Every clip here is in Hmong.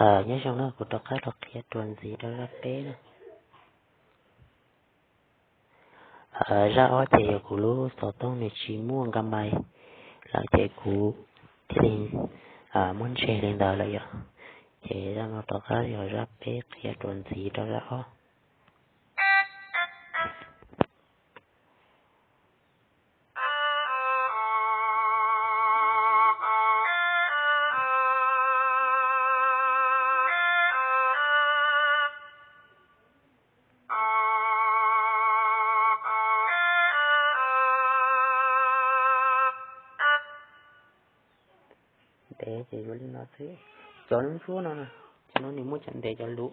Nyob zoo na, kuv rov qab los qhia ruas ntxiv rau zaj peb na. Zaj ob ces yog kuv lub xov tooj nws tsis muaj nkaj mais lawm ces kuv thiaj li muab ntseg li ntawd lawm yom. Ces zaj no rov qab yog zaj peb qhia ruas ntxiv rau zaj ob. Ntev ces yuav li no xwb. Cov lub ntsuab no, cov no nws muaj cov ntev cov luv.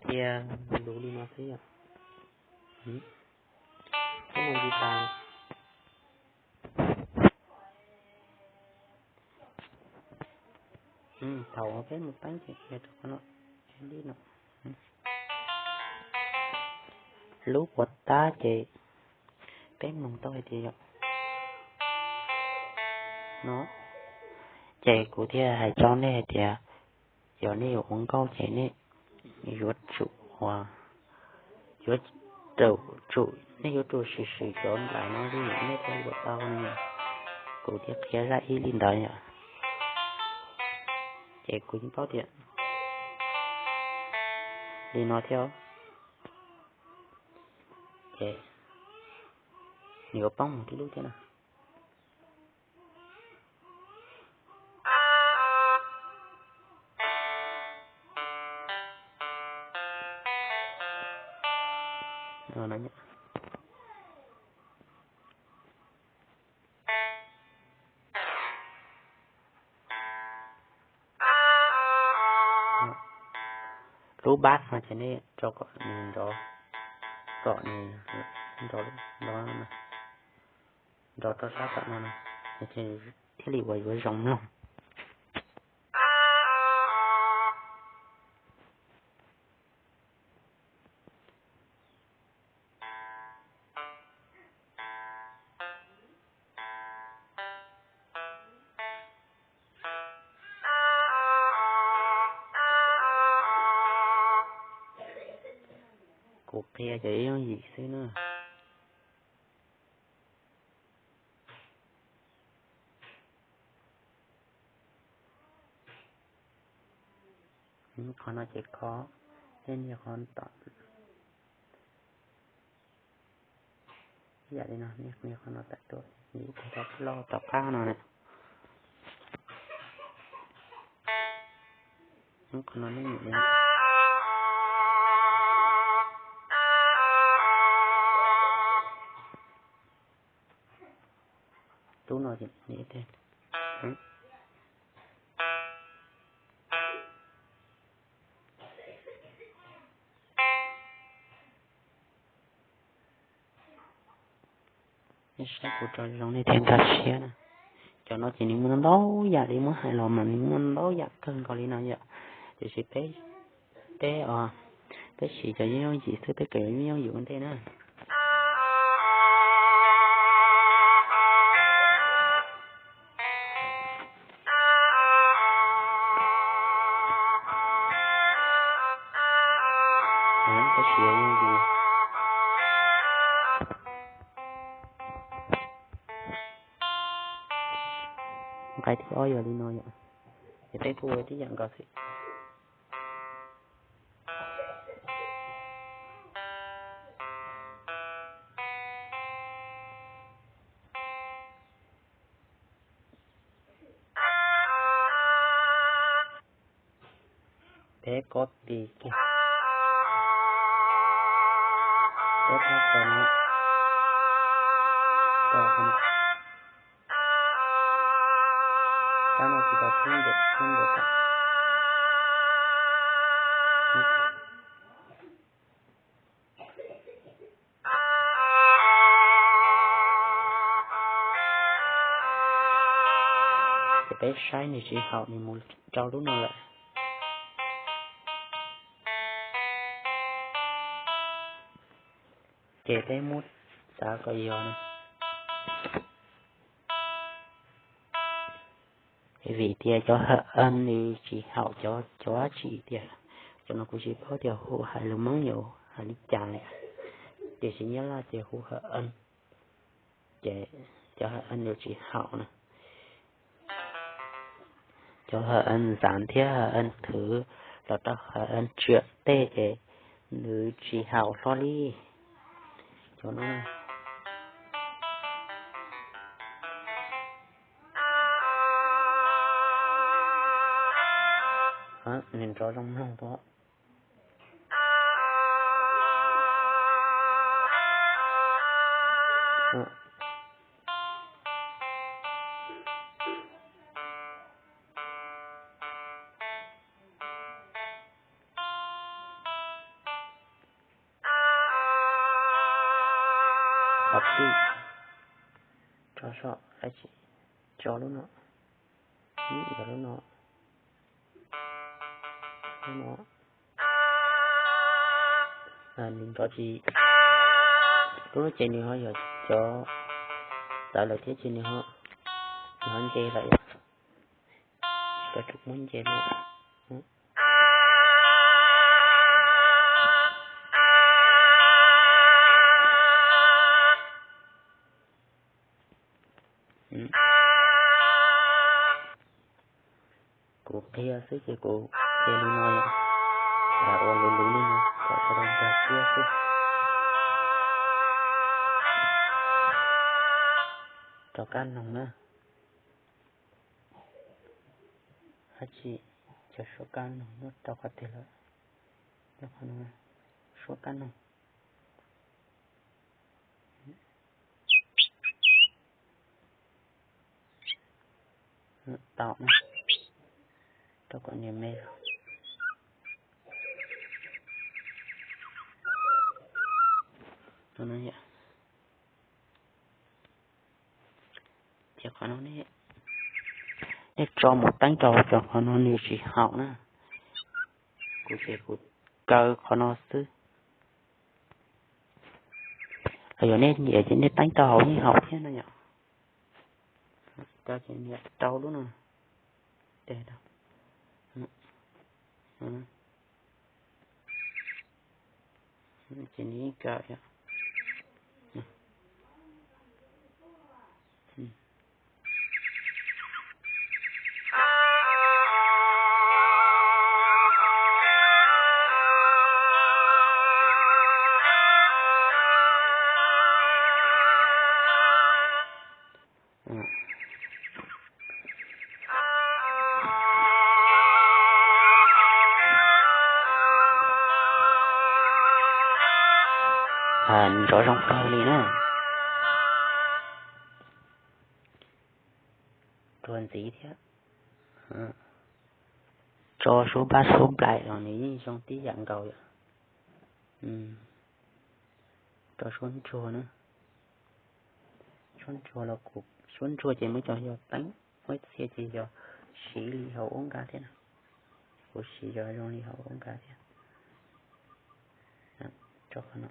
Tias luv li no xwb yom. Mus li tas. Thaum peb mus teeb ces qhia rau qhov no, li no. Lub puas tab ces peb mloog tau hais tias yog no, ces kuv thiaj hais rau nej hais tias yog nej yuav ua nkauj ces nej yuav tsum, yuav tsum, nej yuav tsum swm swm cov nplais no li nej thiaj yuav tau no. Kuv thiaj qhia zaj ib li ntawd yom. Ces kuv yeej paub tias li no thiab. Ces nws yuav poob mus tib lub thiab na. Lub bab no ces nej rau kom nws nrov, kom nws nrov, nrov rau sab tom no, thiaj li uas yuav zoo mloog. Kuv qhia cov yooj yim xwb na. Qhov no ces kho, nej nias qhov tom, ib yam li no, nej nias qhov no tawm tuaj, ib teg loj tom qab no na. Qhov no nej nias li no. Lub no ces nias ib teg. Nej saib kuv rau zoo nej thiaj nkag siab na. Cov no ces nws muaj ntau yam li muab hais los mas nws muaj ntau yam kawg nkaus li no yom. Tiam sis peb, peb, peb siv cov yooj yooj yim xwb, peb kawm yooj yooj yim ua ntej na. Tab sis yog yooj yim. Nqai thib ob yog li no yom, ces peb kuj ua tib yam nkaus xwb. Peb copy kiag, peb thaj qhov no rau qhov no. Tab no tsis tau pub ntes, pub ntes tas. Ces peb saib nws tsis haum, nws mus rau lub no lawm. Ces peb muab xav kom yog no. Vim tias cov hawm a nws tsis haum cov, cov dab tsi tias, cov no kuv tsis paub tias hu hais lus Hmoob yuav hais li cas li, tiam sis Nyab Laj ces hu hawm a, ces cov hawm a nws tsis haum na. Cov hawm a ntxav thiab hawm a thwv los rau hawm a tsiam tej ces nws tsis haum hlo li. Cov no nws nrov zoo mloog tuaj. Qhov tij, tso so, tso lub no, ib yog lub no, lub no, nws nrov tsis, lub no ces nws ho yog cov txawv lawm thiab ces nws ho, nws ho nce lawm, tsis tau tsum muab nce no. Kuv qhia xwb ces kuv qhia li no, ua luv luv li no kom sawv daws nkag siab xwb. Rov qab noog na. Dab tsi, cov suab kab noog nyob rau qhov twg lawm? Nyob qhov no, suab kab noog. Tau na, rau kom nws me. Ces qhov no nej, nej tso mus teeb rau cov qhov no nws tsis haum na. Kuv ces kuv kaw qhov no xwb. Los yog nej nyiam ces nej teeb rau hauv yeej haum thiab no yom. Kaw ces nias rau lub no. Tes rau. Ces nws yeej kaw yom. Nrov zoo kawg li na. Ruag ntxiv thiab. Tso suab npab suab nplaim los nws yeej zoo tib yam nkaus yom. Tso suab ntsuag na. Suab ntsuag los kuv, suab ntsuag ces muaj cov yog teeb, muaj ib txhia ces yog siv li hauv ub nqa thiab na. Kuv siv yog zoo li hauv ub nqa thiab. Tso qhov no.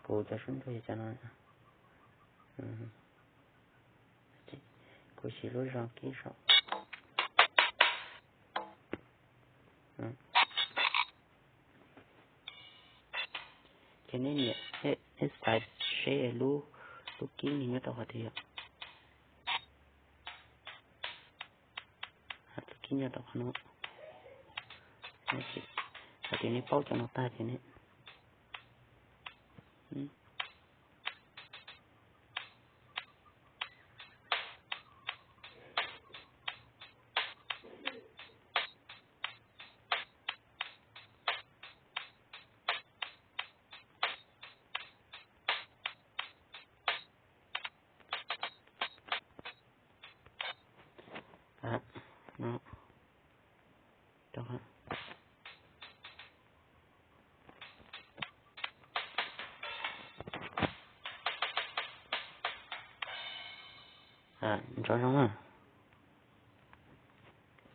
Kuv cov suab ntsuag yog cov no. Kuv siv lub zoo kib saum. Ces nej niam, nej xaiv seb lub, lub kib nws nyob rau qhov twg yom. Lub kib nyob rau qhov no. Hais tias nej paub cov no tag ces nej Nrov zoo na.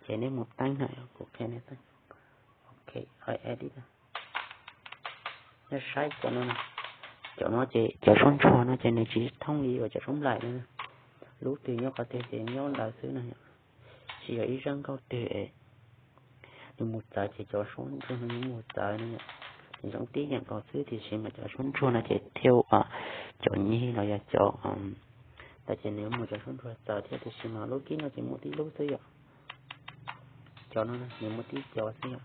Ces nej mus teeb na, kuv qhia nej teeb. Ok, edit. Nyob saib cov no, cov no ces cov suab ntsuag no ces nws tsis thooj li uas cov suab nplaim no. Lub twg nyob qhov twg ces nyob ntawd xwb no. Tsis yog ib zaj nkauj twg es nws mus txawv ces cov suab ntsuag no nws mus txawv no. Nws zoo tib yam nkaus xwb tiam sis mas cov suab ntsuag no ces thiaj ua cov nyig los yog cov ntawd ces nws mus cov suab ntsuag txawv thiab tiam sis mas lub kib no ces muaj tib lub xwb yom. Cov no nws muaj tib co xwb yom,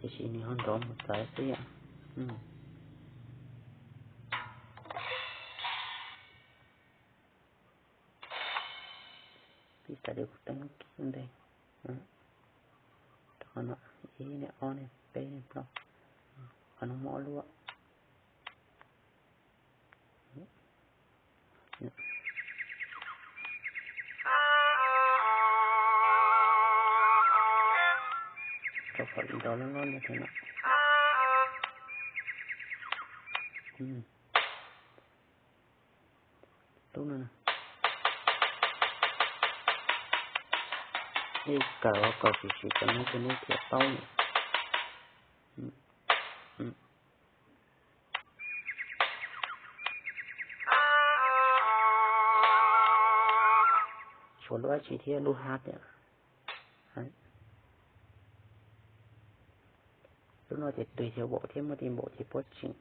tiam sis nws ho nrov mus txawv xwb yom. Pib xav tias kuv teeb lub kib ntej. Qhov no ib ne ob ne peb ne plaub, qhov no muaj ob lub. Rau qhov nrov loj loj no. Lub no, nej kawm ua kom tsis tsim cov no ces nej thiaj paub. Tshuav lub dab tsi thiab lub hab tiag. Lub no ces tug xyov vaum thiab muaj tej npaum ces puab tseem,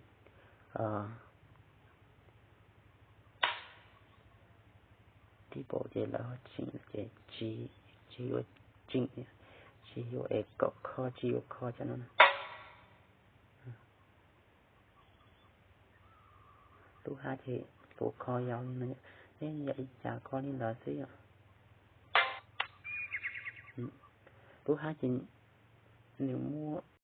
tib npaum ces lawv ho tseem ces tsis, tsis yuav tseem, tsis yuav es kom kho tsis yuav kho cov no na. Lub hab ces kuv kho yau li no, neb yog li cas kho li ntawd xwb yom. Lub hab ces nws muaj